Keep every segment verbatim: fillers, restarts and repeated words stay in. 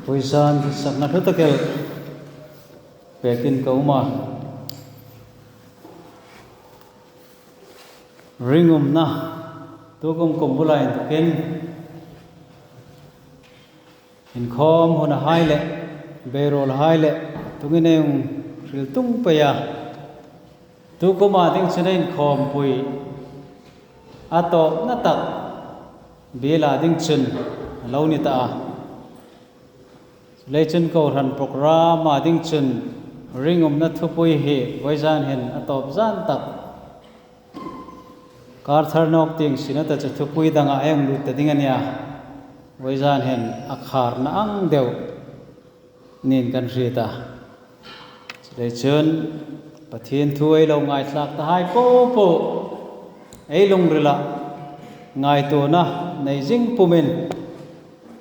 Vawisun hi sakna hlu tak el pekin ka um a. Ringumna, tu kum kum bula inthawkin inkhawm hunahai le, beirolhai le, tuhin ei hung hril tung pei a. Tu kuma ding chun inkhawmpui a tawpna tak biela ding chun a lo ni ta a. Leiin chun kohran program a ding chun ringumna thupui hi vawizan hin a tawp zan tak. Kar thar nawk tieng sina ta chu thupui danga ei hung lut ta ding a nih a. Vawizan hin a kharna ang deu niin kan hriet a. Leiin chun Pathien thu ei lo ngaithlak tahai popo ei lungrila ngaituona nei zing pumin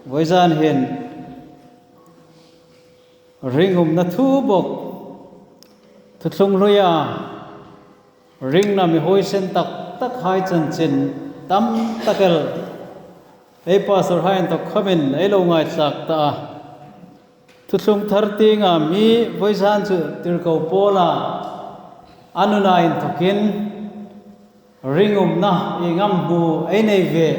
vawizan hin ringumna thu bawk, thuthlung hluia ringna mi huoisen tak takhai chanchin tam tak el ei pastorhai inthawk khawmin ei lo ngaithlak ta a. Thuthlung thar tienga mi vawizan chu tirko Paula a nuna inthawkin ringumna ieng am hmu ei nei ve,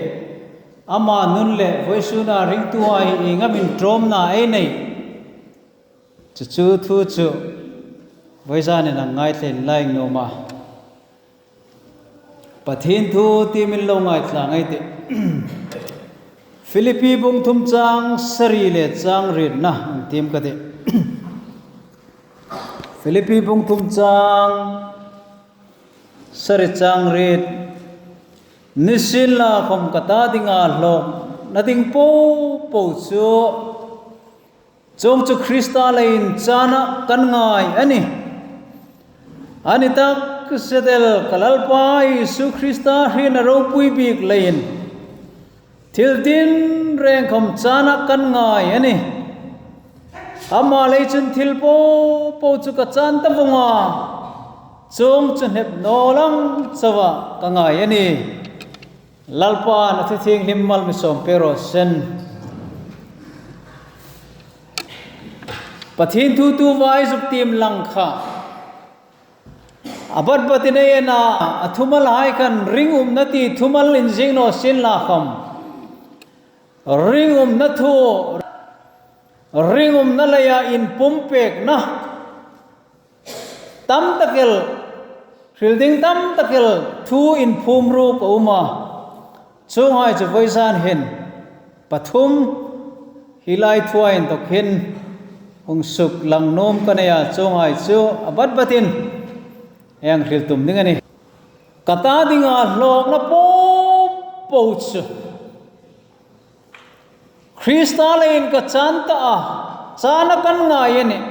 ama nun le vawisuna ringtuhai ieng am inṭawmna ei nei. Chu chu thu chu vawizan hin a ngaithlak inla innuom a. Pathien thu tiem in lo ngaithlak ei tih. Philippi bung thum chang sari le chang rietna hung tiem ka tih. Philippi bung thum chang sari chang riet. Nisienlakhawm ka ta dinga hlawkna ding popo chu chuong chu Krista leiin chana kan ngai a nih. A ni tak zet el ka Lalpa Isu Krista hrietna ropui bik leiin thil tinreng khawm chana kan ngai a nih. Ama lei chun thil popo chu ka chan ta vong a, chuong chu hnep naw lang chauha ka ngai a nih. Lalpan a thu thienghlim mal mi sawm pe raw se. Pathien thu tu vai zuk tiem lang kha a bat batin ei en a, a thumalhai khan ringumna ti thumal inzing naw sienlakhawm, ringumna thu, ringumna leia inpumpekna tam tak el, hril ding tam tak el thu inphum ruk a um a. Chuonghai chu vawizan hin pathum hi lai thua inthawk hin hung suk lang nuom ka nei a, chuonghai chu a bat batin ei hang hril tum ding a nih. Ka ta dinga hlawkna popo chu Krista leiin ka chan ta a, chana kan ngai a nih.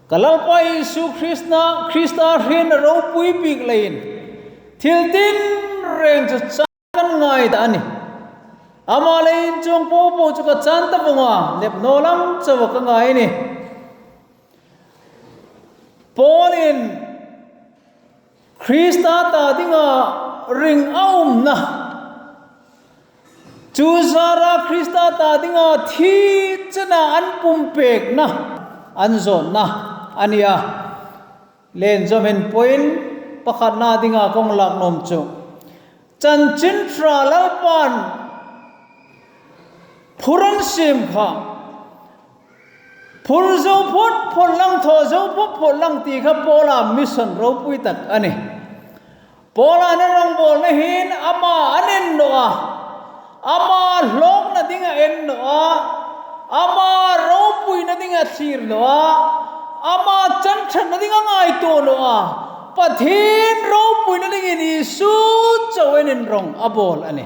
Ka Lalpa Isu Krista, Krista hrietna ropui bik leiin thil tinreng chu chana kan ngai ta a nih. Ama leiin chuong popo chu ka chan ta vong a, hnep naw lang chauha ka ngai a nih. Paulin Krista ta dinga ring a umna, chu zara Krista ta dinga thi chena an pumpekna, an zawtna a nih a. Len zawmin point pakhatna dinga kong lak nuom chu, Chanchin Ṭha Lalpan phur an siem kha, phur zo phawt phawt lang, thaw zo phawt phawt lang ti kha Paula mission ropui tak a nih. Paula a rongbawlna hin ama an en naw a, ama hlawkna ding a en naw a, ama ropuina ding a thlir naw a, ama chan ṭhatna ding a ngaituo naw a, Pathien ropuina dingin Isu chauin inrong a bawl a nih.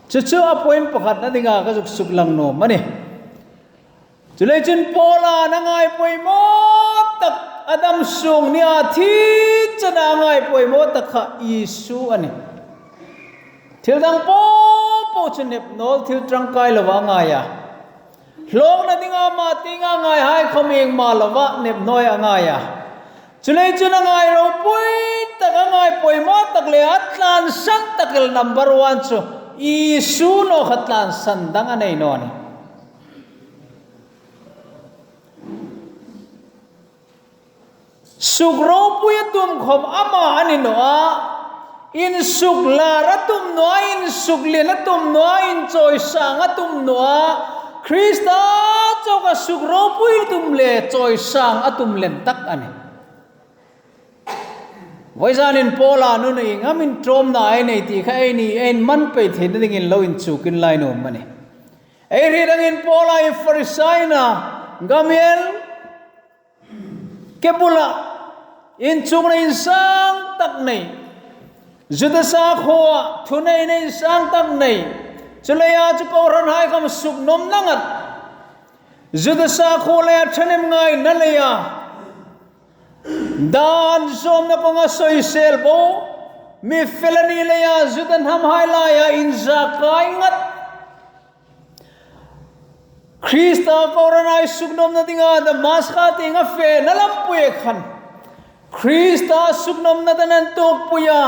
Chu chu a point pakhatna dinga ka zuk suk lang nuom a nih. Chuleiin chun Paula a ngai poimaw tak, a dam sung nia thi chena a ngai poimaw tak kha Isu a nih. Thil dang popo chu hnep naw, thil ṭangkai loa a ngai a. Hlawkna dinga ama tienga ngaihai khawm iengma loa hnep nawia a ngai a. Chuleiin chun a ngai ropui tak, a ngai poimaw tak le a tlansan tak el number one chu Isu naw kha, tlansan dang a nei naw a nih. Suk ropui a tum khawm ama a ni naw a, insuk lar a tum naw a, insuk lien a tum naw a, inchawisang a tum naw a, Krista chawka suk ropui tum le chawisang a tum lien tak a nih. Vawizanin Paula nuna ieng am inṭawmna ei nei ti kha eini ei man pei theina dingin lo inchuk inla nuom a nih. Ei hriet angin Paula hi Pharisai-a, Gamaliel ke bula inchukna insang tak nei, Juda sakhuoa thuneina insang tak nei, chuleiin chu kohranhai khawm suknawmna ngat, Juda sakhuo leia ṭhahnemngaina leia, dan zawmna kawnga soisel bo, mi fel a ni leia Juda hnamhai laia inzakai ngat, Krista kohranhai suknawmna dinga Damaska tienga fena lampuia khan Krista suknawmna dan an tuokpuia,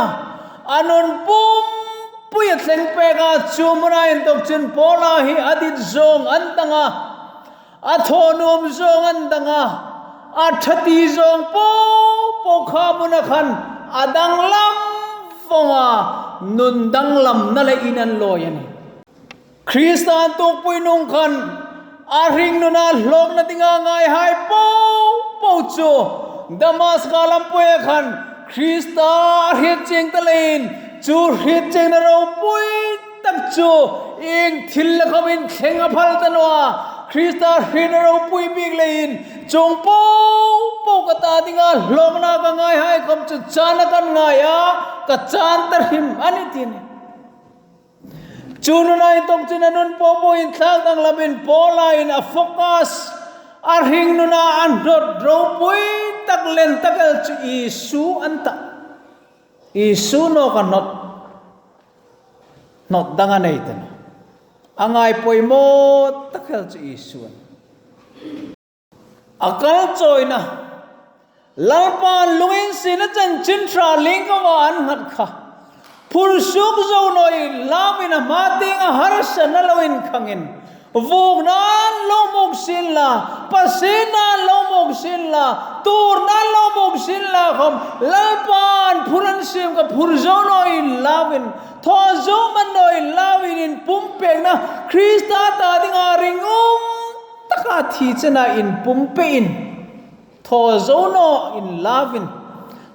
a nun pumpuia thleng peka chu hmuna inthok chun Paula hi a dit zawng an dang a, a thaw nuom zawng an dang a, a ṭha ti zawng po po kha hmuna khan a danglam vawng a, nun danglamna le in an lawi a nih. Krista an tuokpui nung khan a hringnuna hlawkna dinga ngaihai po po chu Damaska lampuia khan Krista a hriet chieng ta leiin, chu hriet chiengna ropui tak chu ieng thil le khawmin thleng a phal ta naw a, Krista hrietna ropui bik leiin chuong po po ka ta dinga hlawkna ka ngaihai khawm chu chan a kan ngai a, ka chan ta hrim a nih ti a nih. Chu nuna inthok chun a nun po po inthlak danglamin Paula'n a focus, a hringnuna a hnawt ropui tak lien tak el chu Isu a ni ta. Isu nawk a hnawt, hnawt dang a nei ta naw. A ngai poimaw tak el chu Isu a nih. A kal chawina, Lalpan lunginsietna chanchin ṭha lingkava an nghat kha phur suok zo naw inlauin a hma tienga harsatna lo inkhangin, vuokna lo muk sien la, pasina lo muk sien la, tuorna lo muk sien la khawm, Lalpan phur an siem kha phur zo naw inlauin, thaw zo man naw inlauin inpumpekna, Krista ta dinga ringum taka thi chena inpumpein, thaw zo naw inlauin,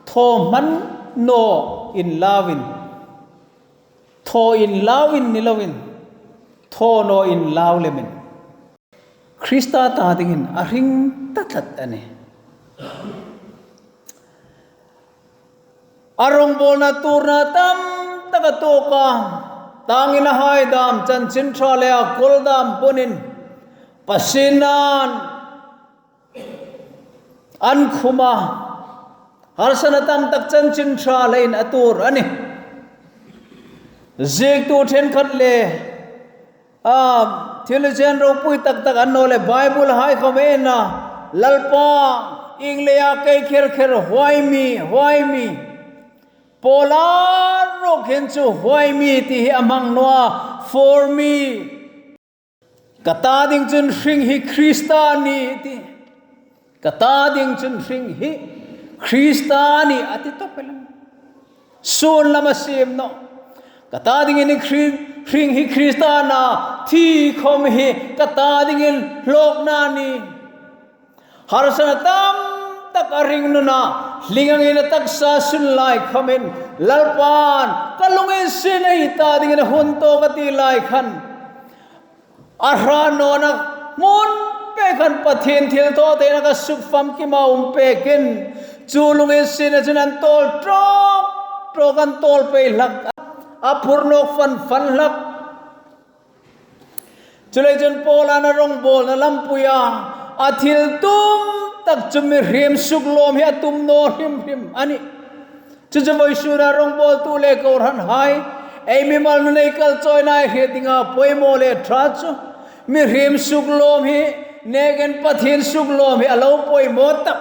thaw hman naw inlauin, thaw inlauin ni loin, thaw naw inlau lemin Krista ta dingin a hring ta tlat a nih. A rongbawlna tuorna tam tak a tuok a, tangin a hai dam, chanchin ṭha leia kawl dam punin, Pasian nan an khum a, harsatna tam tak chanchin ṭha leiin a tuor a nih. Ziektu ṭhenkhat le, a, theologian ropui tak tak an naw le Bible hai khawm ei en a, Lalpa, ieng leia kei kher kher, why me, why me? Paula ruok hin chu why me ti hi a hmang naw a, for me. Ka ta ding chun hring hi Krista a nih ti. Ka ta ding chun hring hi Krista a nih a ti tawp el a. Sun lam a siem naw. Ka ta dingin hring, hring hi Krista a na, thi khawm hi ka ta dingin hlawkna a nih. Harsatna tam tak a hringnuna hling angin a taksa sun lai khawmin, Lalpan ka lunginsietna hi i ta dingin a hun tawk a ti lai khan, a hrat nawna hmun pek khan Pathien thilthawtheina kha sukfamkima um pekin, chu lunginsietna chun an tawl tawk tawk, an tawl pei hlak, a phur nawk fan fan hlak. Chuleiin chun Paula'n a rongbawlna lampuia a thil tum tak chu mihriem suklawm hi a tum naw hrim hrim a nih. Chu chu vawisuna rongbawltu le kohranhai, ei mimal nun ei kal chawina ei hriet dinga poimaw le ṭha chu, mihriem suklawm hi nekin Pathien suklawm hi a lo poimaw tak.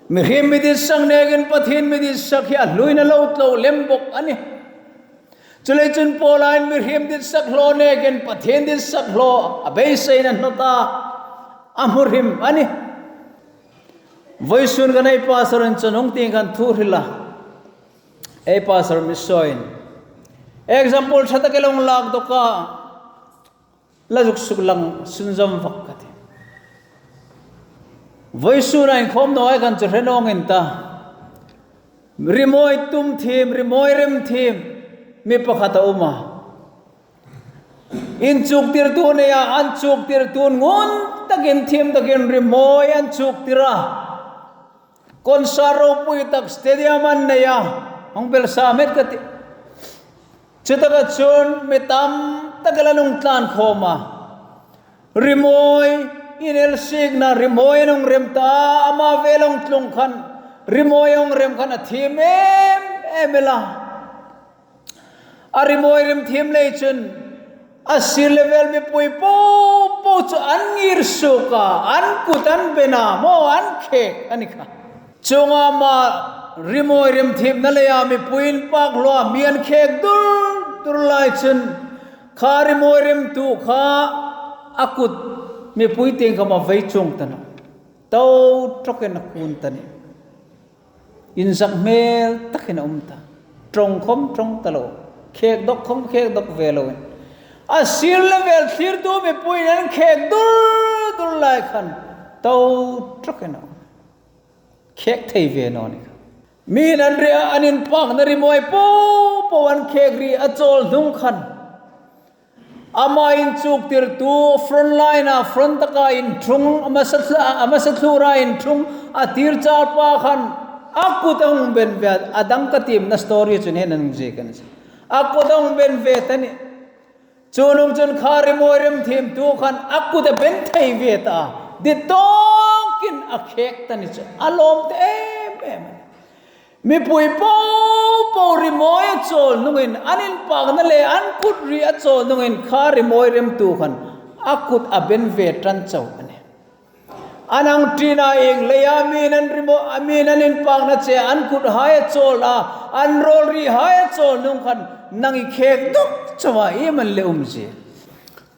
Mihriem mi ditsak nekin Pathien mi ditsak hi a hluin a lo tlo lem bawk a nih. Chuleiin chun Paula'n mihriem ditsak hlaw nekin Pathien ditsak hlaw a beiseiin a hnawt a, a hmu hrim a nih. Voisun kan ei pastor in chun hung tieng kan thu hril a. Ei pastor mi sawiin example ṭha tak el hung lak dawk a. La zuk suklang sunzawm vak ka ti. Voisuna inkhawm naw ei kan chu hre naw ngei ta. Rimawi tum thiem, rimawi rem thiem mi pakhat a um a. Inchuktirtu nei a, an chuktirtu ngun takin thiem takin rimawi an chuktir a. Concert ropui tak stadium an nei a, hung belsa met ka ti. Chutaka chun mi tam tak la hung tlan khawm a. Rimawi, inelsikna rimawi an hung rem ta, ama vel hung tlung khan, rimawi hung rem khan a thiem em em el a. A rimawi rem thiem lei chun, a sir le vêl mipui po po chu an ngir suok a, an kut an ben a, maw an khek a ni kha. Chuonga ama rimawi rem thiemna leia mipui inpak hlaw a, mi an khek dur dur lai chun, kha rimawi remtu kha a kut mipui tieng khawm a vei chuong ta nawh. Tau tawkin a kun ta nih. Inzak hmel takin a um ta. Ṭawng khawm ṭawng ta lo. Khek dawk khawm khek dawk ve loin. A sir le vêl thlirtu mipui an khek dur dur lai khan tau tawkin a um. Khek thei ve naw ni kha. Mi'n an ri a, an inpakna rimawi po po an khek ri a chawl hnung khan, ama inchuktirtu front line-a front taka inṭhung, a hmasa thla-, a hmasa thlura inṭhung a tir char pa khan a kut a hung ben ve a, a dang ka tiemna story chun hieng ang ziek a ni. A kut a hung ben ve ta nih. Chu hnung chun kha rimawi rem thiemtu khan a kut a ben thei ve ta. Dit tawkin a khek ta ni chu a lawm ta em em. Mipui po po rimawi a chawl hnungin, an inpakna le an kut ri a chawl hnungin kha rimawi remtu khan a kut a ben ve ṭan chau a nih. An hang ṭina ieng leia mi'n an rimawi, mi'n an inpakna che an kut hai a chawl a, an rawl ri hai a chawl hnung khan nang i khek dawk chau a, iem an le um zie.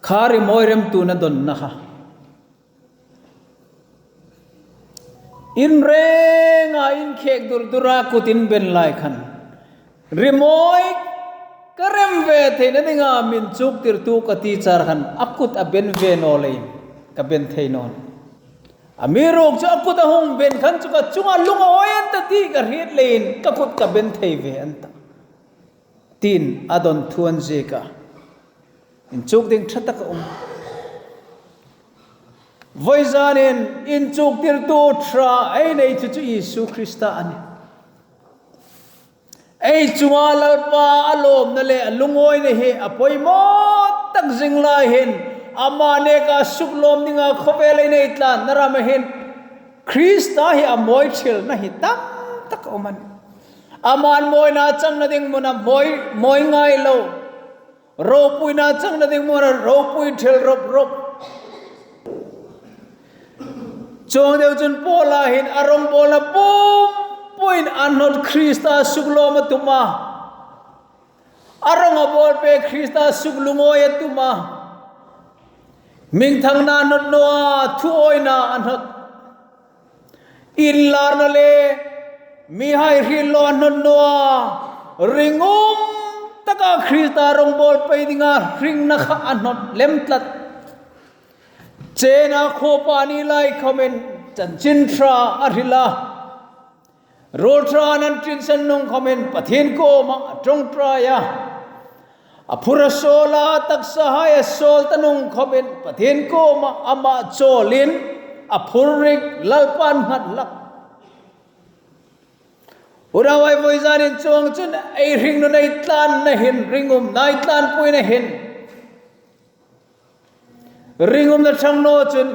Kha rimawi remtuna dawnna kha. In renga in khek dur dura kut in ben lai khan, rimawi ka rem ve theina dinga mi inchuktirtu ka ti char khan a kut a ben ve naw leiin ka ben thei naw. Amiruokchu a kut a hung ben khan chu ka chunga lung a awi an ta ti ka hriet leiin ka kut ka ben thei ve an ta. Tiin a dawn thu an ziek a. Inchuk ding ṭha tak a um. Voizanin inchuktirtu ṭha ei nei chu chu Isu Krista a nih. Ei chunga Lalpa a lawmna le a lungawina hi a poimaw tak zing lai hin, ama neka suklawm dinga khawvel ei nei tlanna rama hin Krista hi a mawi ṭhelna hi tam tak a um a nih. Aman mawina changna ding hmuna mawi, mawi ngai lo. Ropuina changna ding hmuna ropui ṭhel rop rop. Chuong deu chun Paula hin a rongbawlna pumpuiin a hnawt Krista suklawm a tum a. A rongbawlpui Krista suklungawi a tum a. Hmingthangna a hnawt naw a, thuawina a hnawt. Inlarna le mihai hril lo a hnawt naw a, ringum taka Krista rongbawlpui dinga hringna kha a hnawt lem tlat. Chena khawpa ni lai khawmin chanchin ṭha a hril a. Ruol ṭha an ṭinsan hnung khawmin Pathien kuoma a ṭawngṭai a. A phur a sawl a, taksa hai a sawl ta hnung khawmin Pathien kuoma ama chawlin a phur rik Lalpan nghat hlak. Unauhai, voizanin chuong chun ei hringnun ei tlanna hin, ringumna ei tlanpuina hin, ringumna ṭhang naw chun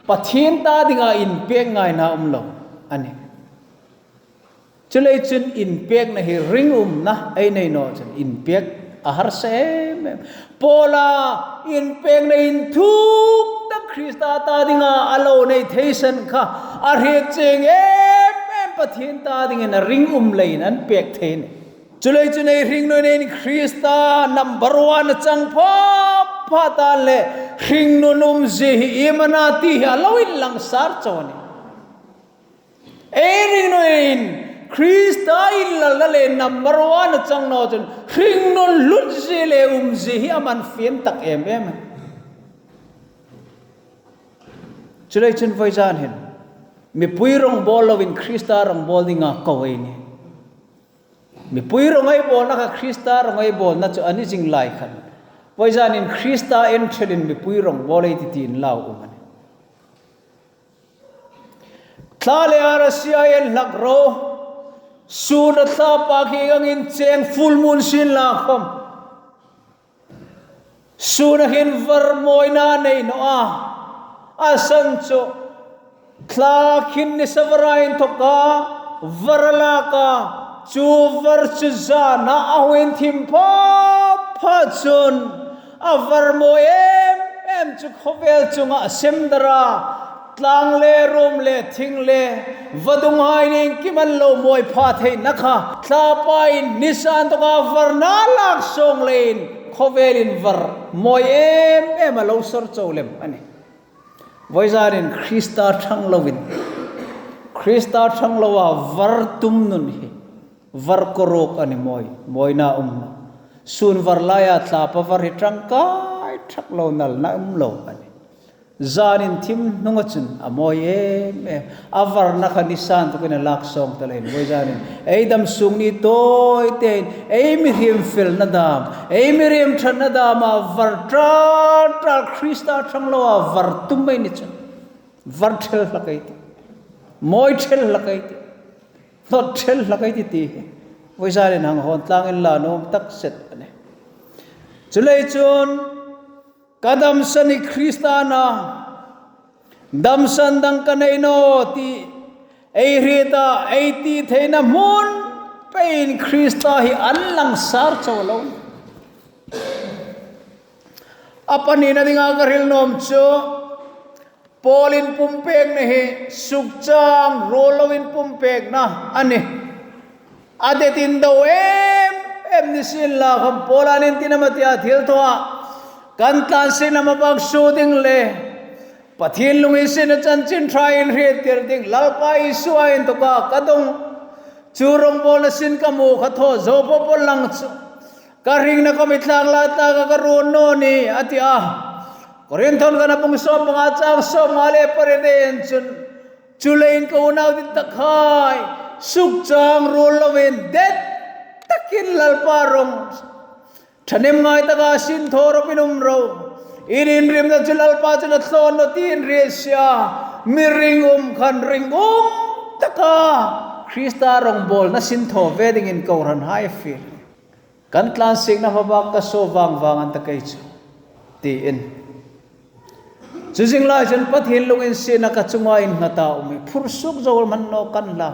Pathien ta dinga inpek ngaina um lo a nih. Chuleiin chun inpekna hi ringumna ei nei naw chun inpek a harsa em em. Paula inpekna inthuk tak Krista ta dinga a lo nei thei san kha a hriet chieng em em, Pathien ta dingin a ringum leiin an pek thei a nih. Chuleiin chun ei hringnun ei Krista number one a chang pha pha ta le hringnun umzie hi iem a na ti hi a lo inlang sar chau a nih. Ei ringnunin Krista inlalna le number one a chang naw chun hringnun hlutzie le umzie hi a man fiel tak em em. Chuleiin chun vawizan hin mipui rongbawl loin Krista rongbawl dinga ko ei nih. Mipui rong ei bawlna kha Krista rong ei bawlna chu a ni zing lai khan, vawizanin Krista en thelin mipui rongbawl ei ti ti inlau um a nih. Thla le arasi ei en hlak ro. Suna thla pak hi gangin cheng full moon sin la khom, suna hin var mawina nei naw a. A san chu thla khin nisa vara inthoka var a lak a, chu var chu zana a hung thim pha pha chun a var mawi em em chu khawvel chunga a sem dar a. Tlang le rum le thing le vadung hai ning kiman lo mawi pha theina kha thla pain nisa inthoka varna lak sawng leiin khawvelin var mawi em em a lo sawr chau lem a nih. Vawizanin Krista ṭhang loin, Krista ṭhang loa var tum nun hi var kawruk a ni maw, mawina um naw. Sun var laia thla pa var hi ṭangkai ṭhak lo, nalna um lo a nih. Zanin thim hnunga chun a mawi em em. A varna kha nisa inthokin a lak sawng ta leiin vawizanin ei dam sung ni tawi tein ei mihriem felna dam, ei mihriem ṭhatna dama var ṭal ṭal Krista ṭhang loa var tum ei ni chun var thel hlak ei tih, mawi thel hlak ei tih, hnawt thel hlak ei tih ti hi vawizanin hang hawn tlangin la nuom tak zet a nih. Chuleiin chun ka damsan hi Krista a na, damsan dang ka nei naw ti ei hrieta ei ti theina hmun peiin Krista hi an langsar chau lo. A pahnina dinga ka hril nuom chu Paulin pumpekna hi sukchang ruol loin pumpekna a nih. A det indo em em ni sien la khom, Paula'n ieng tin am a ti a, thilthaw a kan tlansiekna hmapak suo ding le Pathien lunginsietna chanchin ṭha inhriettir ding, Lalpa Isua inthoka ka dong, chu rongbawlna sin ka hmu kha thaw zo po po lang chu ka hringna khom i tlangla tlaka ka ruot naw ni a ti a. Korinth khatna bung sawm panga chang sawmnga le pariet ei en chun, chuleiin ka unau dittakhai, sukchang ruol loin det takin Lalpa rong ṭhahnem ngai taka sinthaw ropui um ro. In inrimna chu Lalpa chun a thlawn naw ti in hriet si a. Mi ringum khan ringum taka Krista rongbawlna sinthaw ve dingin kohranhai fiel. Kan tlansiekna hmapak ka suo vang vang an ta kei chu, tiin. Chu zing lai chun Pathien lunginsietna ka chunga innghat a um hi phur suok zo hman naw kan la.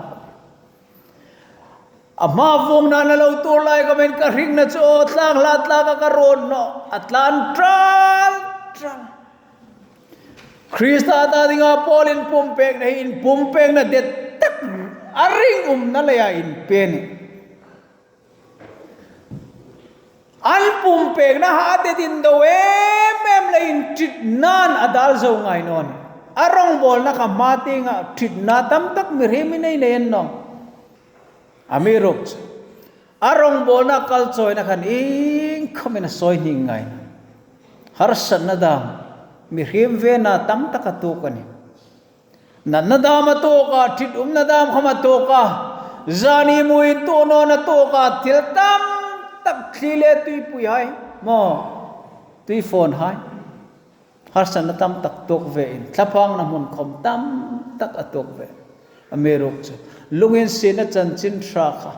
A hma vuongna a lo tuor lai khomin ka hringna chu aw tlangla tlaka ka ruot naw a tlan ṭal ṭal. Krista ta dinga Paulin pumpekna hi inpumpekna det tak, a ringumna leia inpe a nih. An pumpekna ha det indo em em leiin ṭitna'n a dal zo ngai naw nih. A rongbawlna kha hma tienga ṭitna tam tak mihriem ei nei nei a ni nawh. Amiruokchu a rongbawlna kalchawina khan iengkhomin a sawihning ngai naw. Harsatna dam, mihriem vena tam tak a tuok a nih. Natna dam a tuok a, ṭitumna dam khom a tuok a, zani muin tuonawn a tuok a, thil tam tak, thli le tuipuihai maw, tuifawnhai, harsatna tam tak tuok vein, thlaphangna hmun khom tam tak a tuok ve. Amiruokchu lunginsietna chanchin ṭha kha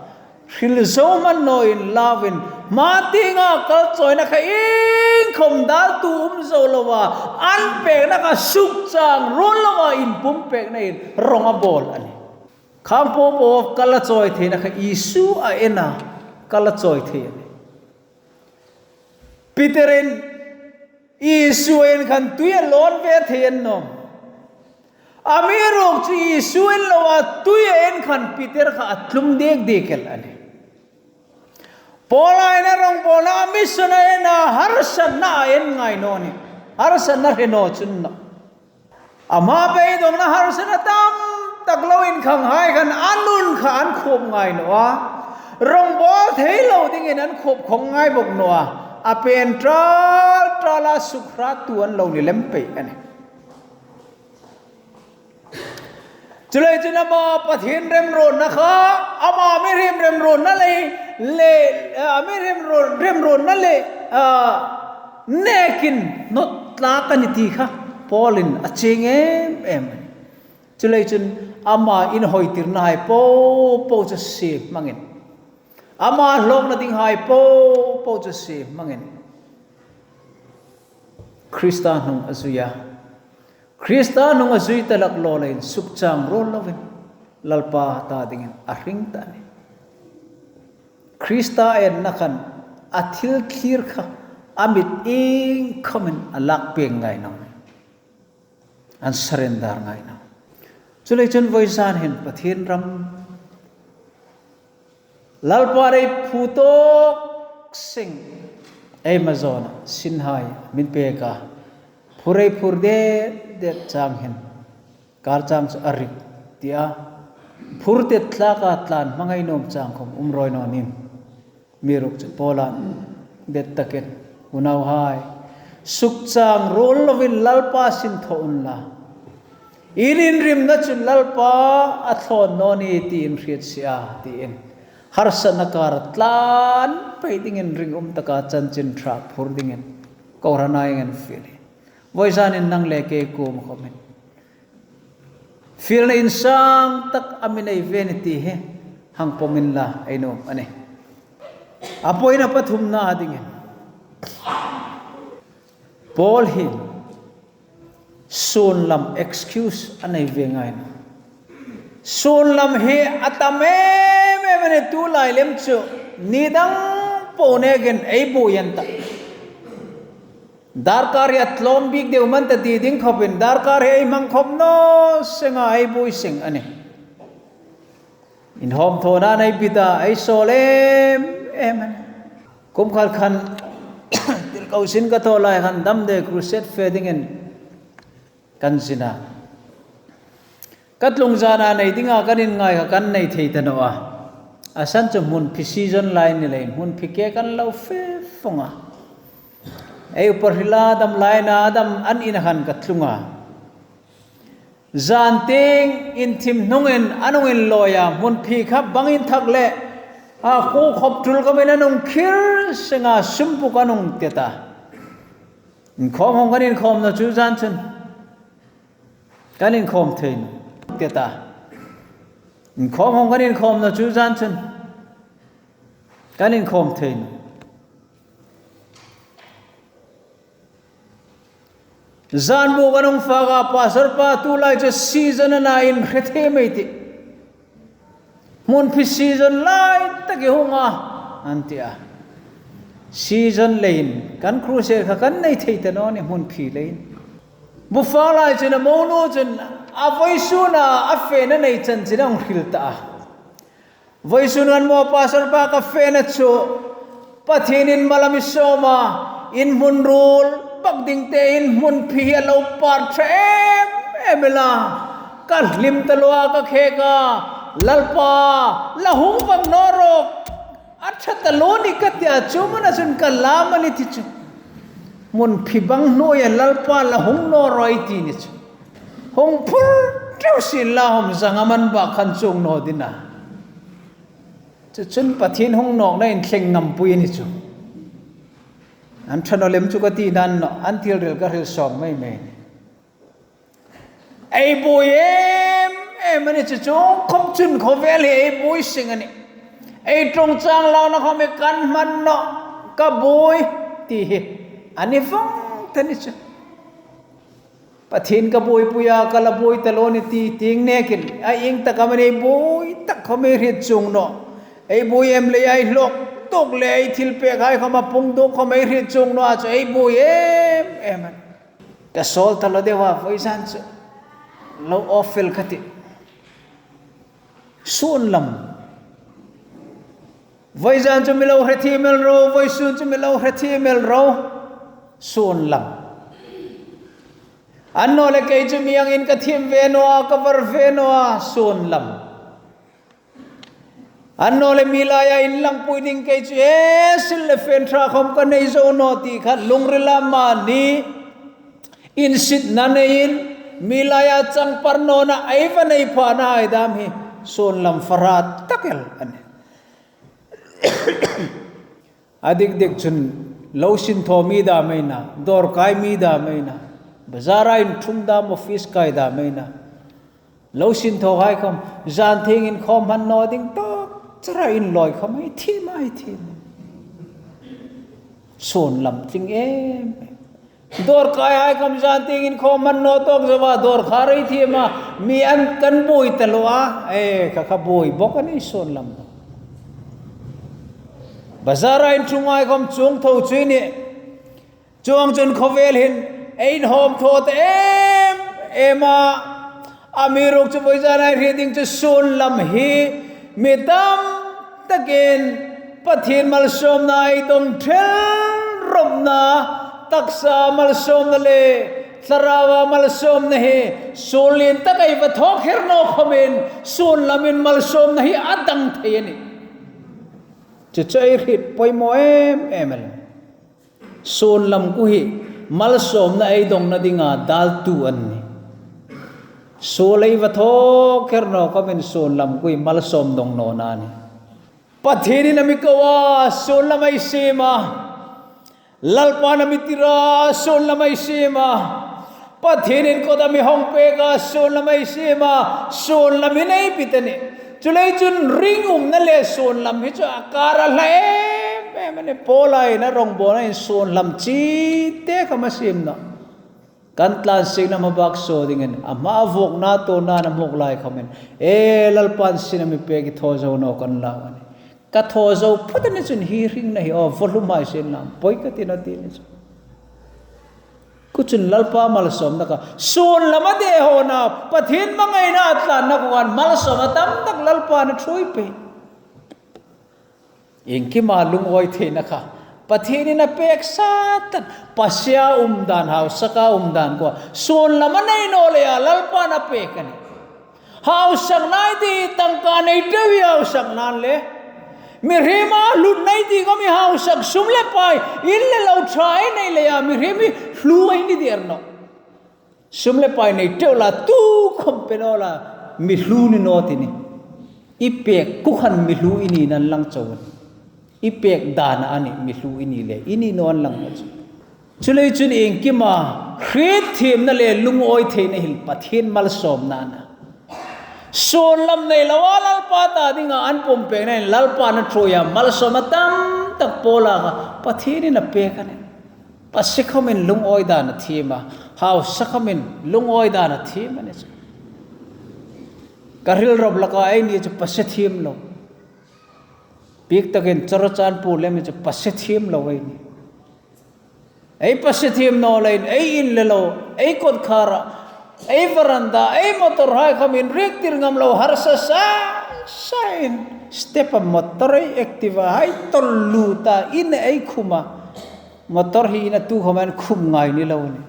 hril zo hman naw inlauin, hma tienga kalchawina kha iengkhom daltu um zo loa, an pekna kha sukchang ruol loa inpumpeknain rong a bawl a nih. Khang po po kal a chawi theina kha Isu a en a, kal a chawi thei a nih. Peterin Isu a en khan tui a lawn ve thei a ni nawh. Amiruokchu Isu en loa tui a en khan Peter kha a tlum dek dek el a nih. Paula in a rongbawlna, a mission a en a, harsatna a en ngai naw nih. Harsatna hre naw chu a ni nawh. A hma beidongna harsatna tam tak lo inkhanghai khan an nun kha an khup ngai naw a. Rawngbawl thei lo dingin an khup khawng ngai bawk naw a. A pen tal tala sukhratu an lo ni lem pei a nih. Chuleiin chun ama Pathien remruotna kha, ama mihriem remruotna lei, le, a mihriem ro-, remruotna lei, a, nekin hnawt tlak a nih ti kha Paulin a chieng em em. Chuleiin chun ama inhawitirnahai po po chu sie hmangin, ama hlawkna dinghai po po chu sie hmangin, Krista hnung a zui a. Krista hnung a zui ta lak law leiin sukchang ruol lovin Lalpa ta dingin a hring ta a nih. Krista enna khan a thil thlir kha a mit iengkhawmin a lak pek ngai naw. An surrender ngai naw. Chuleiin chun vawizan hin Pathien ram Lalpa rei phu tawk seng, ei ma zawna sinhai min pek a, phur ei phur det det chang hin, kar chang chu a rik tia, phur tet thlaka tlan hmangai nuom chang khawm um rawi naw nim. Amiruokchu Paula det takin, unauhai, sukchang ruol lovin Lalpa sin thaw unla. In inrimna chu Lalpa a thlawn naw ni ti in hriet si a, tiin harsatna kar tlan pei dingin ringum taka chanchin ṭha phur dingin kohran aiin an fiel. Vawizanin nang le kei kuoma khawmin fielna insang tak a mi nei ve ni ti hi hang pawm inla ei nuom a nih. A point a pathumna dingin, Paul hin sun lam excuse a nei ve ngai naw. Sun lam hi a tam em em a nih, tu lai lem chu ni dang po nekin ei buoi an tah. Darkar hi a tlawm bik deu man ta ti ding khawpin, darkar hi ei hmang khawp naw senga ei buoi seng a nih. Inhawm thawna nei pita ei sawl em em a nih. Kum khat khan, Tirko sin ka thaw lai khan Damdei Crusade fe dingin kan zin a. Ka tlung zana nei dinga kan inngai kha kan nei thei ta naw a. A san chu hmunphi season lai ni leiin hmunphi ke kan lo fe fawng a. Ei upa hrila dam laina dam an ina khan ka tlung a. Zan tieng inthim hnungin an hung inlawi a, hmunphi kha bang inthak le a khu khawp tul khawmin an hung khir senga, sum puk an hung tet a. Inkhawm hawng kan inkhawm naw chu zan chun kan inkhawm thei naw. Tet a. Inkhawm hawng kan inkhawm naw chu zan chun kan inkhawm thei naw. Zan bu kan hung fak a, Pastor pa, tu lai chu season a na, in hre thiem ei tih. Hmunphi season lai tak i hung a, an ti a. Season leiin kan crusade kha kan nei thei ta naw ni, hmunphi leiin. Bu fak lai chun a monu chun a vawisuna a fena nei chanchin a hung hril ta a. Vawisun kan maw Pastor pa, ka fena chu Pathienin mal a mi sawm a, in hmun ruol bak ding te in hmunphi hi a lo par ṭha em em el a. Ka hlim ta lo a, ka khek a, Lalpa, la hung vak naw rawh, a ṭha ta lo ni ka ti a, chu hmuna chun ka lam a ni ti chu. Hmunphi bang hnuoia Lalpa la hung naw rawh ei ti ni chu. Hung phur ṭeu sien la, hawm zanga man bak khan chuong naw ding a. Chu chun Pathien hung nawkna in thleng ngam pui a ni chu. An ṭha naw lem chu ka ti dan naw, an thil rel ka hril sawng mei mei. Ei buoi em em a ni chu, chuong khawp chun khawvel hi ei buoi seng a nih. Ei ṭawngṭai launa khawm hi kan hman naw, ka buoi ti hi a ni vawng ta ni chu. Pathien ka buoipui a, ka la buoi ta lo ni ti tieng nekin, a ieng tak am a ni, ei buoi tak khawm ei hriet chuong naw. Ei buoi em lei, ei hlawk dawk le ei thilpekhai khawm a pung dawk khawm ei hriet chuong naw a chu, ei buoi em em a. Ka sawl ta lo deu a, vawizan chu lo awfel ka tih. Sun lam. Vawizan chu mi lo hre thiem el ro, vawisun chu mi lo hre thiem el ro. Sun lam. Annawleh kei chu mi angin ka thiem ve naw a, ka var ve naw a, suon lam. Annawleh mi laia inlangpui ding kei chu e, sil le fen ṭha khawm ka nei zo naw ti kha lungrila mani insitna neiin mi laia changpar nawna ei va nei phana ei dam hi suon lam fara tak el a nih. A dik dik chun lo sin thaw mi dam ei na, dawrkai mi dam ei na, bazara inṭhung dam, office kai dam ei na, lo sin thaw hai khawm zan thiengin khawm hman naw ding tawk chara inlawi khawm ei thiem a, ei thiem. Suon lam tling em em. Dawrkai hai khawm zan thiengin khawm hman naw tawk zoa dawr kha rei thiem a, mi an kan buoi ta lo a, e, kha kha buoi bawk a nih suon lam. Bazara inṭhung hai khawm chuong thaw chu ei nih. Chuong chun khawvel hin ei inhawm thaw ta em em a. Amiruokchu vawizana ei hriet ding chu suon lam hi mi tam takin Pathien malsawmna ei dong ṭhelropna, taksa malsawmna le thlaraua malsawmna hi suol lien tak ei va thaw kher naw khawmin suon lamin malsawmna hi a dang thei a nih. Chu chu ei hriet poimaw em em el. Suon lam khu hi malsawmna ei dongna dinga daltu an nih. Suol ei va thaw kher naw khawmin suon lam khu hi malsawm dong nawna a nih. Pathienin a mi ko a, suon lam ei siem a. Lalpan a mi tir a, suon lam ei siem a. Pathienin kawt a mi hawng pek a, suon lam ei siem a. Suon lamin ei pit a nih. Chuleiin chun ringumna le suon lam hi chu a kara hla em em a nih. Paula'n a rawngbawlnain suon lam chite khawm a siem nawh. Kan tlansiekna hmabak suo dingin, a hma vuokna tuorna a hmuk lai khawmin, e, Lalpan sin a mi pek hi thaw zo naw kan lau a nih. Ka thaw zo phawt a ni chun hi hringna hi aw vaw hlum hai sien la, poi ka ti naw ti ni chu. Kha chun Lalpa malsawmna kha, suon lama dehona, Pathien hmangaina a tlanna khan malsawmna tam tak Lalpan a ṭhuoi pei. Iengkima lungawi theina kha Pathienin a pek sa tak, pasia um dan, hausaka um dan kha suon lama nei naw leia Lalpan a pek a nih. Hausak nai ti tangka nei deu hi hausak nan le, mihriem a hlut nai ti kha mi hausak sum le pai, in le lo ṭha ei nei leia mihriem hi hlu ei ni der nawh. Sum le pai nei teu la, tukhawm pe naw la, mi hlu ni naw ti nih. I pek kha khan mi hlu i ni nan lang chau a nih. I pek dan a nih, mi hlu i ni le, i ni naw an lang naw chu. Chuleiin chun iengkima hrietthiemna le lungawi theina hi Pathien malsawmna a nih. Suon lam nei loa Lalpa ta dinga an pumpeknain Lalpan a ṭhuoi a, malsawmna tam tak Paula kha Pathienin a pek a nih. Pasie khawmin lungawi dan a thiem a, hausa khawmin lungawi dan a thiem a ni chu. Ka hril rawp laka ei ni chu pasie thiem lo. Bik takin chawra chan pu lem ni chu pasie thiem lo ei ni. Ei pasie thiem naw leiin ei in le lo, ei kawtkhara, ei veranda, ei motor hai khawmin riektir ngam lo harsa sa sain step a motor ei Activa hai tawl lu ta in ei khum a. Motor hi in a tu khawmin khum ngai ni lo ni.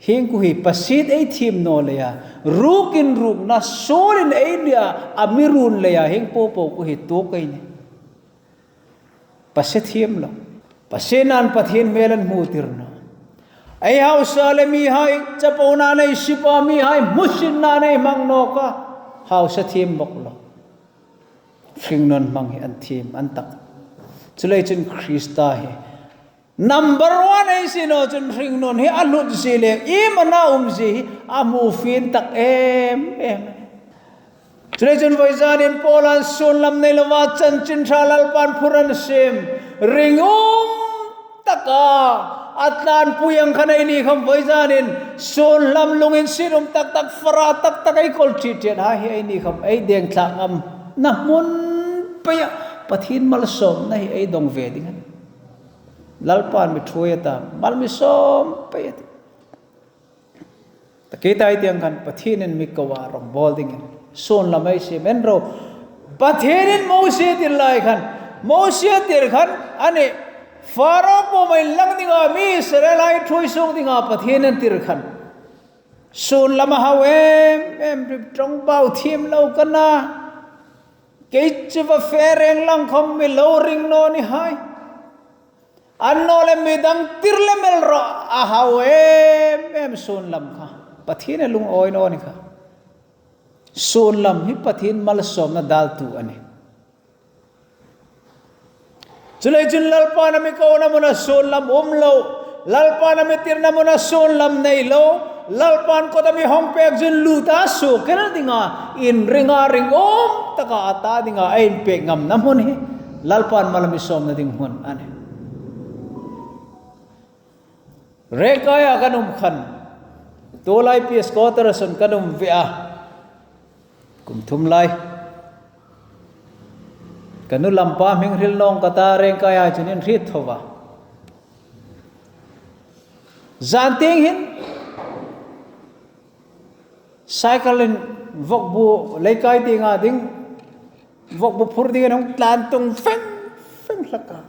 Hieng khu hi pasie ei thiem naw leia, rukin rukna suolin ei nia, a mi run leia, hieng popo khu hi tuok ei ni. Pasie thiem lo. Pasie nan Pathien hmel an hmu tir naw. Ei hausa le mihai, chapona nei sipa mihai, hmusinna nei hmang nawk a. Hausa thiem bawk lo. Hringnun hmang hi an thiem, an tak. Chuleiin chun Krista hi number one ei si naw chun hringnun hi a hlut zie le, iem a na um zie hi a hmu fie tak em em. Chuleiin chun voizanin Paula'n suon lam nei loa chanchin ṭha Lalpan phur an siem. Ringum taka a tlanpui ang khan ei ni khawm voizanin suon lam lunginsiet um tak tak fara tak tak ei kawl ṭhiet ṭhiet hai hi ei ni khawm ei deng thlak ngamna hmun peia Pathien malsawmna hi ei dong ve ding a nih. Lalpan mi ṭhuoi a ta, mal mi sawm pei a tih. Ta kei ta ei tieng khan Pathienin mi ko a rawngbawl dingin suon lam ei siem en ro. Pathienin Mosie tir lai khan, Mosie tir khan a nih, Pharaoh kuoma inlang dinga mi Israelhai ṭhuoi suok dinga Pathienin a tir khan, sun lam a hau em em, hrip ṭawngbau thiem lo ka na. Kei chu va fe reng lang khawm mi lo ring naw ni hai. Annawleh mi dang tir lem el rawh, a hau em em sun lam kha. Pathien a lungawi naw ni kha. Sun lam hi Pathien malsawmna daltu a nih. Chuleiin chun Lalpan a mi kona hmuna sun lam um lo, Lalpan a mi tirna hmuna sun lam nei lo, Lalpan kawta mi hawng pek chun luta suok el dinga, inringa ringum taka a ta dinga a inpek ngamna hmun hi Lalpan mal a mi sawmna ding hmun a nih. Rengkaia kan um khan, tulai Peace Quarters-a kan um ve a, kum thum lai. Ka nu lampa hming hril nawng ka ta, Rengkaia chun an hriet tho a. Zantieng hin cycle-in vawkbu leikai tienga ding, vawkbu phur dingin hung tlan tung feng feng hlak a.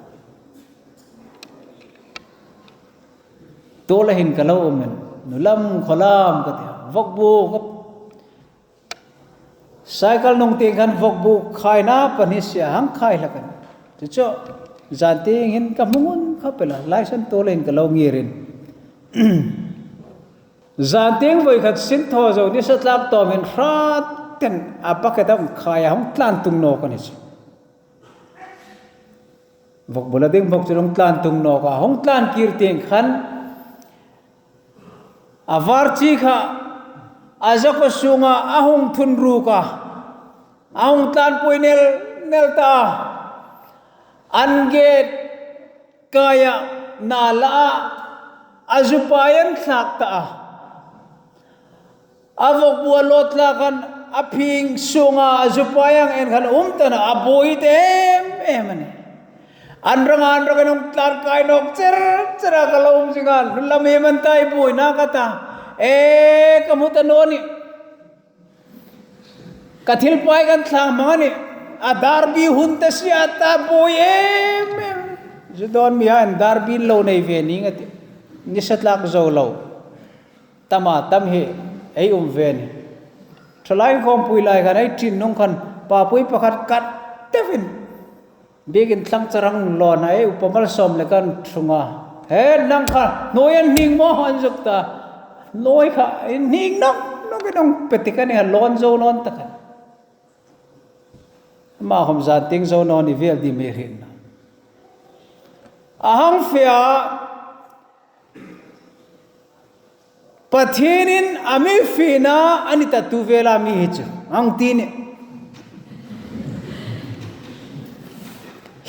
Tula hin ka lo um a, nu lam khaw lam ka ti a. Vawkbu ka, cycle nung tieng khan vawkbu khaina pahni sia hang khai hlak a nih. Chu chu, zantieng hin ka hmu ngun khawp el a, lai san tula hin ka lo ngir a. Zantieng voi khat sin thaw zo nisa tlak tawm hin hrat ten a bucket-a hung khai a, hung tlan tung nawk a ni chu. Vawkbula ding vawk chu hung tlan tung nawk a, hung tlan kir tieng khan a var chi kha a zakawr sunga a hung thun ruk a, a hung tlanpui nel nel ta a. An gate kaia nala a, a zupai an thlak ta a. A vawkbu a lawt tlak khan a phing sunga a zupai ang en khan um ta naw a, a buoi ta em em a nih. An ranga an ranga hung tlan kai nawk cher cher a, ka lo um zing a, nu lam em an ta, i buoina ka ta. E, ka hmu ta naw nih. Ka thil pai kan thlang hmang a nih. A Derby hun ta si a, ta buoi em em. Zu dawn mi hai an Derby lo nei ve ning a tih. Nisa tlak zo lo. Tama tam hi ei um ve a nih. Thalai inkhawmpui lai khan ei ṭin nung khan papui pakhat kat tevin biekin tlang charang lawn a, ei upa malsawm le kan ṭhung a. He nang kha hnuoi an hning maw an zuk ta. Hnuoi kha in hning nawk nawk in hung pe tik a nih, a lawn zo naw ni tak a. Ama khawm zantieng zo naw ni vel ding mi hrietna. A hang fe a, Pathienin a mi fiena a ni ta tu vela mi hi chu hang ti a nih.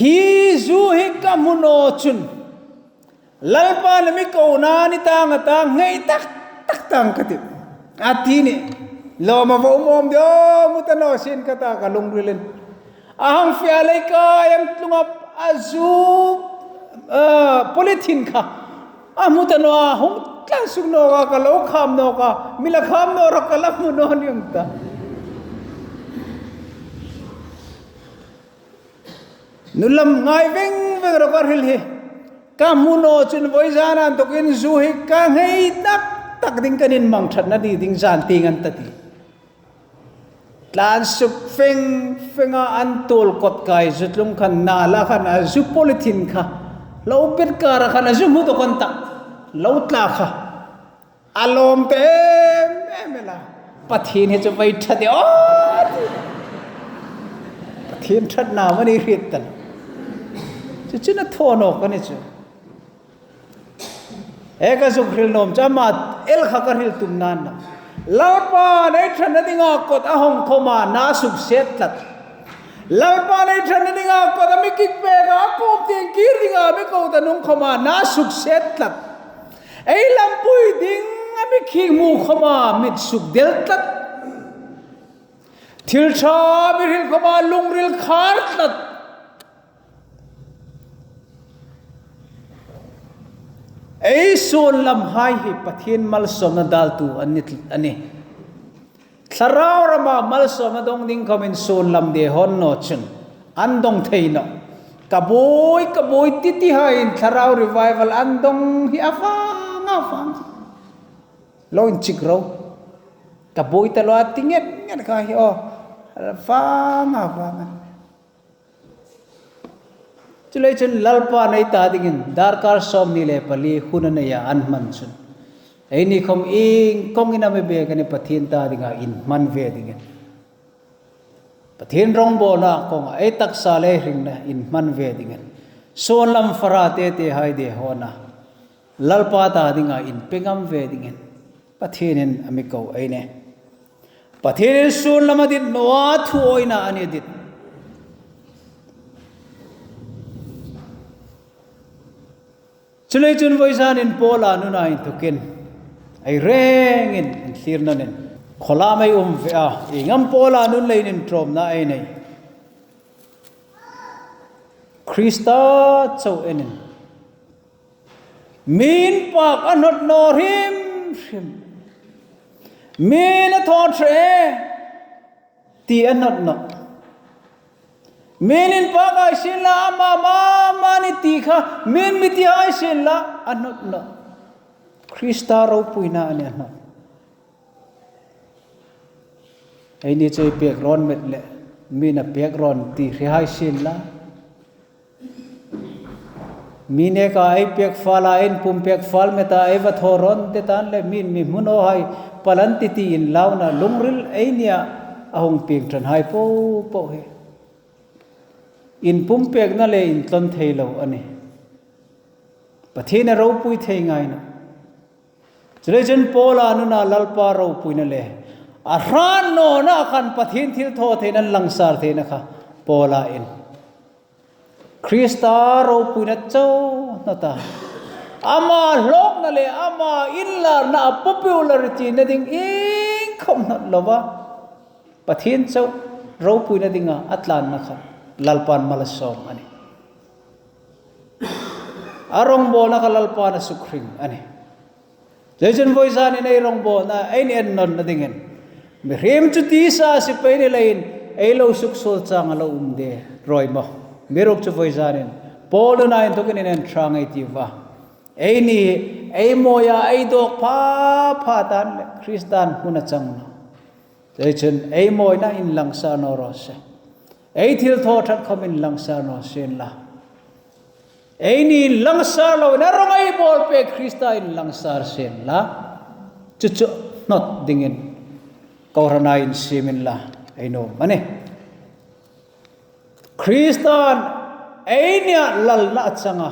Hi zu hi ka hmu naw chun Lalpan a mi kona ni tang a ta, ngei tak tak tang ka tih, a ti a nih. Lawm a, va um awm de aw, hmu ta naw sien ka ta, ka lungrilin. A hang fe a, leikai ang tlunga a zu, eh, polythene kha a hmu ta naw a, hung tlan suk nawk a, ka lo kham nawk a, mi la kham naw rawh, ka la hmu naw ni ang ta. Nu lam ngai veng veng rawh ka hril hi. Ka hmu naw chun vawizan a inthokin zu hi ka ngei tak tak ding, kan inmang ṭhatna ni ding zantieng an ta ti. Tlan suk feng feng a, an tuol kawt kai zu tlung khan, nala khan a zu polythene kha lo bet kara khan a zu hmu dawk an ta, lo tla kha. A lawm ta em em el a. Pathien hi chu voi ṭha de aw. Pathien ṭhatna mani hriet ta. Chu chu a thaw nawk a ni chu. E, ka zuk hril nuom chu ama el kha ka hril tum nan a. Lalpan ei ṭhatna dinga kawt a hawng khawma na sukset tlat. Lalpan ei ṭhatna dinga kawt a mi kik pek a, a kuom tieng kir dinga mi ko ta nung khawma na sukset tlat. Ei lampui ding a mi khing hmu khawma mit sukdel tlat. Thil ṭha mi hril khawma lungril khar tlat. Ei sun lam hai hi Pathien malsawmna daltu an ni, an ni. Thlarau rama malsawmna dong ding khawmin sun lam de hon naw chun an dong thei nawh. Ka buoi, ka buoi ti ti hai in Thlarau revival an dong hi a vang, a vang. Lo inchik ro. Ka buoi ta lo a ti nget nget kha hi aw. A vang, a vang. Chuleiin chun Lalpan ei ta dingin darkar sawmhni le pali hun a nei a, an hman chun. Eini khom iengkongin a mi bek a nih, Pathien ta dinga inhman ve dingin. Pathien rongbawlna kawnga ei taksa le hringna inhman ve dingin. Suon lam fara te te hai de hona. Lalpa ta dinga inpe ngam ve dingin Pathienin a mi ko ei nih. Pathienin suon lama dit naw a thuoina a nih dit. Chuleiin chun voizanin Paula nuna inthawkin ei rengin inthlir naw nih. Khawlam ei um ve a, ieng am Paula nun leiin inṭawmna ei nei? Krista chau enin. Mi inpak a hnawt naw hrim hrim. Mi'n a thaw ṭhe ti a hnawt naw. Mi'n inpak hai sien la, ama mama a nih ti kha, mi'n mi ti hai sien la, a hnawt naw. Krista ropuina a nih a hnawt. Eini chu ei pek rawn met le, mi'n a pek rawn ti hre hai sien la. Mi neka ei pek fal a, inpumpek fal meta ei va thaw rawn te tan le, mi'n mi hmu naw hai pal an ti ti inlauna lungril eini a hung pieng ṭan hai po po hi inpumpekna le intlawn thei lo a nih. Pathien a ropui thei ngai nawh. Chuleiin chun Paula nuna Lalpa ropuina le a hrat nawna khan Pathien thilthawtheina langsar theina kha Paula'n Krista ropuina chau hnawt a. Ama hlawkna le ama inlarna a popularity-na ding iengkhom hnawt lova. Pathien chau ropuina dinga a tlanna kha Lalpan mal a sawm a nih. A rongbawlna kha Lalpan a sukhring a nih. Chuleiin chun voizanin ei rongbawlna, ei ni en nawnna dingin mihriem chu tisa si pei ni leiin ei lo suksuol chang a lo um de rawi maw. Amiruokchu voizanin Paula nuna inthawkin en ṭha ngei ei tiu a. Eini, ei mawia ei dawk pha pha tan le Krista'n hmun a chang naw. Chuleiin chun ei mawina inlangsar naw raw se. Ei thilthawthat khom inlangsar naw sien la. Eini inlangsar loin a rawng ei bawl pek Krista inlangsar sien la. Chu chu hnawt dingin kohran-a insiemin la ei nuom a nih. Krista'n eini-a lalna a chang a.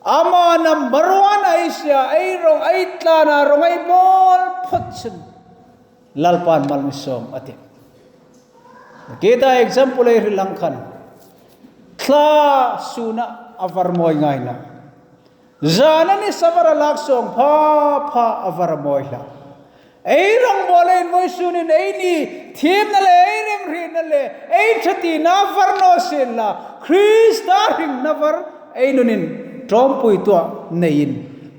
Ama number one ei sie a, ei rawng, ei tlan a rawng ei bawl phawt chun Lalpan mal mi sawm a tih. Kei ta example ei hril ang khan. Thla sûna a var mawi ngai nawh. Zana nisa var a lak sawng pha pha a var mawi hlak. Ei rongbawlin vawisun hin eini thiemna le ei remhrietna le ei ṭhatina var naw sien la, Krista hringna var ei nunin ṭawmpuitu-a neiin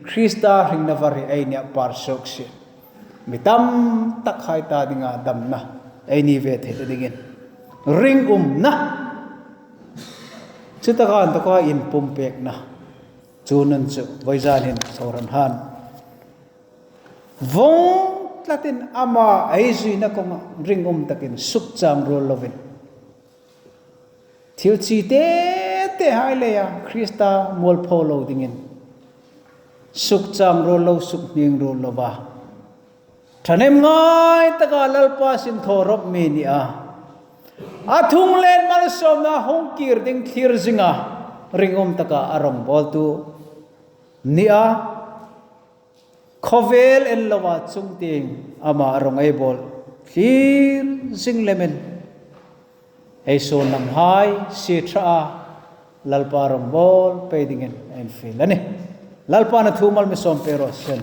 Krista hringna var hi eini-a par suok sien. Mi tam tak hai ta dinga damna eini ve theina dingin ringumna. Chutaka inthawka inpumpekna. Chu nun chu vawizan hin kohranhaiin vawng tlatin ama ei zuina kawnga ringum takin sukchang ruol lovin, thil chi te te hai leia Krista mualpho lo dingin sukchang ruol lo, sukhning ruol lova, ṭhahnem ngai taka Lalpa sin thaw rawp mi ni a, a thunglen malsawmna hung kir ding thlir zinga ringum taka a rawngbawltu ni a, khawvel en lova chungtieng ama rawng ei bawl thlir zing lemin ei suon lam hai sie ṭha a, Lalpa rawngbawl pei dingin ei fiel a nih. Lalpan a thu mal mi sawm pei raw seh.